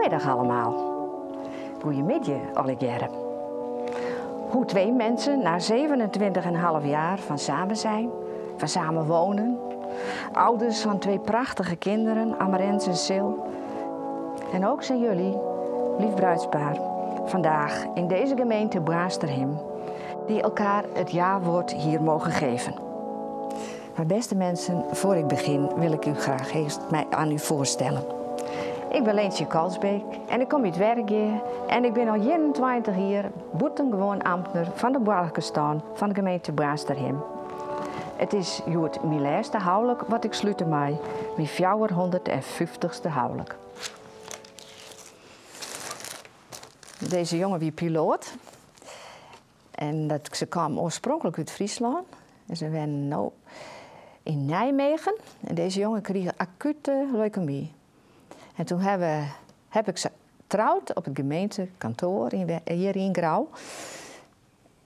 Goedemiddag allemaal. Goedemiddag allegearre. Hoe twee mensen na 27,5 jaar van samen zijn, van samen wonen, ouders van twee prachtige kinderen, Amarens en Sil. En ook zijn jullie, lief bruidspaar, vandaag in deze gemeente Boarnsterhim, die elkaar het ja-woord hier mogen geven. Maar beste mensen, voor ik begin wil ik u graag eerst mij aan u voorstellen. Ik ben Leentje Kalsbeek en ik kom uit Wergea en ik ben al 21 jaar buitengewoon ambtenaar van de Boargerstân van de gemeente Boarnsterhim. Het is hjoed mijn laatste huwelijk wat ik sluit mij, mijn 450ste huwelijk. Deze jongen wie piloot en dat, ze kwam oorspronkelijk uit Friesland en ze werden nu in Nijmegen en deze jongen kreeg acute leukemie. En toen heb ik ze getrouwd op het gemeentekantoor hier in Grou.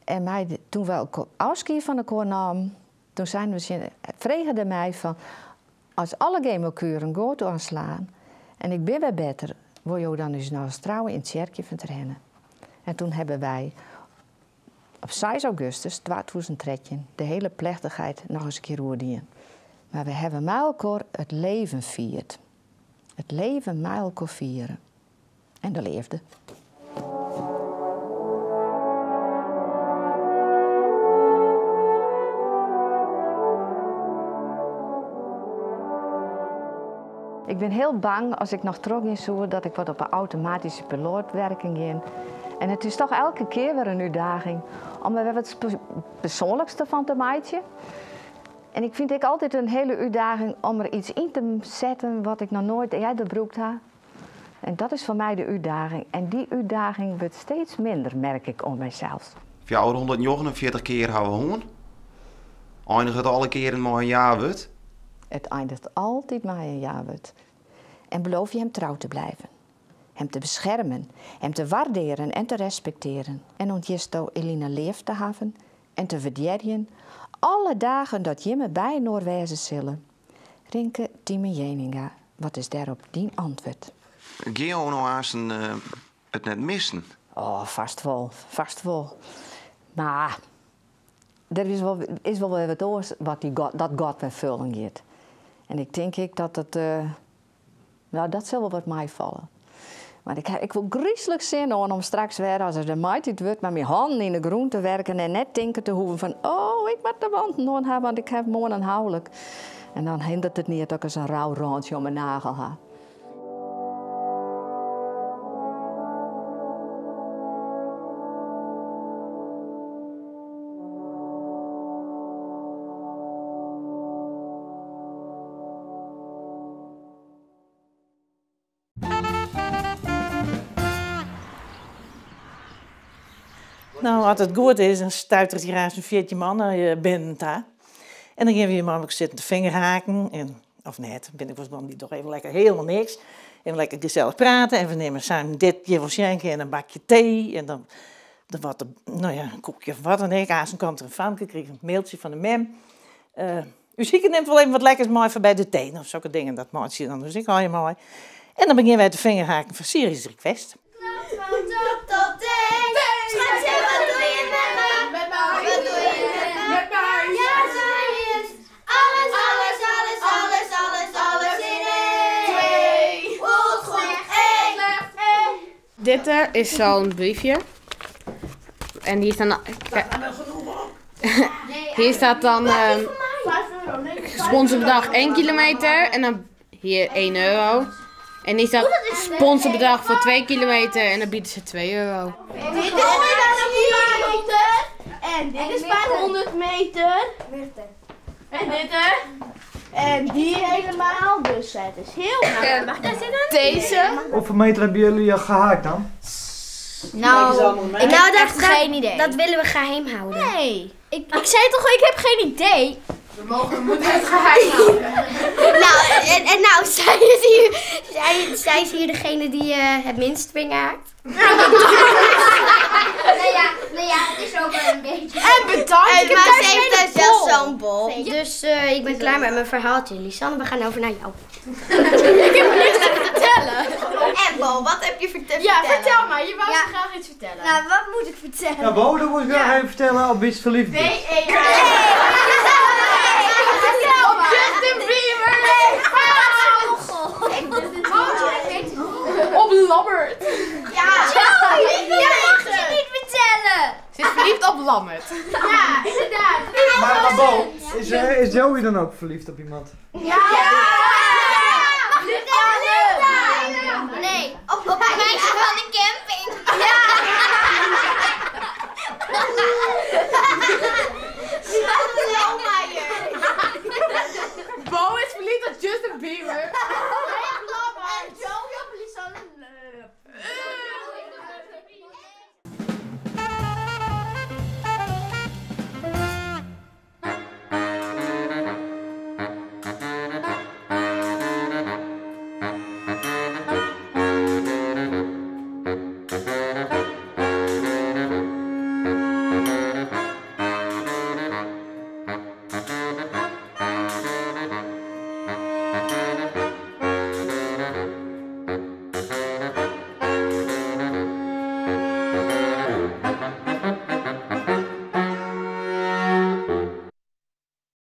En mij, toen we ook afscheid van elkaar namen, toen zijn we zin, vregen mij van, als alle chemokuren goed aanslaan en ik ben weer beter, wil je dan dus nou eens trouwen in het kerkje van Terherne. En toen hebben wij op 6 augustus 2013 de hele plechtigheid nog eens een keer oordien. Maar we hebben met elkaar het leven vierd. Het leven met elkaar vieren. En de leefde. Ik ben heel bang als ik nog terug in zoek dat ik wat op een automatische pilootwerking in. En het is toch elke keer weer een uitdaging om er weer wat persoonlijks van te maken. En ik vind het altijd een hele uitdaging om er iets in te zetten wat ik nog nooit eerder gebruikt heb. En dat is voor mij de uitdaging. En die uitdaging wordt steeds minder, merk ik om mijzelf. 449 keer hebben we hoorn. Eindigt het alle keren maar een ja-woord? Het eindigt altijd maar een ja-woord. En beloof je hem trouw te blijven. Hem te beschermen, hem te waarderen en te respecteren. En ontjisto Eline leef te hebben en te verdjerjen alle dagen dat je me bij Noorwijzen zullen. Rinke Tieme Jeninga, wat is daarop dien antwoord? Geo nou haast het net missen? Oh, vast wel, vast wel. Maar er is wel weer wat oors wat die God, dat God weer vullen gaat. En ik denk ik dat het, nou, dat zal wel wat mij vallen. Maar ik wil griezelig zin om straks weer, als het de maaitijd wordt, met mijn handen in de groen te werken en net denken te hoeven van, oh, ik moet de wand nog hebben, want ik heb morgen een huwelijk. En dan hindert het niet dat ik eens een rauw randje om mijn nagel heb. Nou, als het goed is, dan stuitert hier een 14 man binnen daar. En dan gaan we hier maar ook zitten te vingerhaken. En, of net, ben ik was man die toch even lekker helemaal niks. En lekker gezellig praten. En we nemen samen dit jeveltje en een bakje thee. En dan wat, nou ja, een koekje of wat dan ook. Aan zijn kant er een famke, kreeg een mailtje van de mem. U zieke neemt wel even wat lekkers mooi voor bij de thee. Of zulke dingen, dat maakt je dan dus ik al je mooi. En dan beginnen wij te vingerhaken voor Serious Request. Tot Schatje, wat doe je met me? Met mij. Wat doe je met me? Met mij. Ja, zij is alles, alles, alles, alles, alles, alles in één. 2. Goed, goed, 1. Dit is zo'n briefje. En hier staan... Hier staat dan sponsorbedrag 1 kilometer en dan hier 1 euro. En hier staat sponsorbedrag voor 2 kilometer en dan bieden ze 2 euro. Dit is 5 kilometer en dit is 500 meter. En dit er. En die helemaal, dus het is heel makkelijk. Mag daar zitten? Deze. Hoeveel meter hebben jullie gehaakt dan? Nou, ik heb geen idee. Dat willen we geheim houden. Nee, ik zei toch, ik heb geen idee. We moeten het geheim houden. Nou, en nou, zij is hier degene die het minst vingerhaakt. Nou ja, het is ook wel een beetje. En bedankt, ik heb maar thuis ze heeft geen thuis zelf bol. zo'n bol. Dus ik ben klaar met mijn verhaaltje. Lisanne, we gaan over naar jou. Ik heb niks te vertellen. En Bo, wat heb je te Ja, vertellen? vertel maar. Je wou Ja. zo graag iets vertellen. Nou, wat moet ik vertellen? Ja, Bo, dan moet ik graag even vertellen op wie ze verliefd is. B-E-H. Vertel maar. Justin Bieber. Nee. Op Lammert. Ja, Joey, dat mag je niet vertellen. Ze is verliefd op Lammert. Ja, inderdaad. Maar Bo, is Joey dan ook verliefd op iemand? Ja! Mag ik vertellen? Nee, op het meisje van de camping. Ja!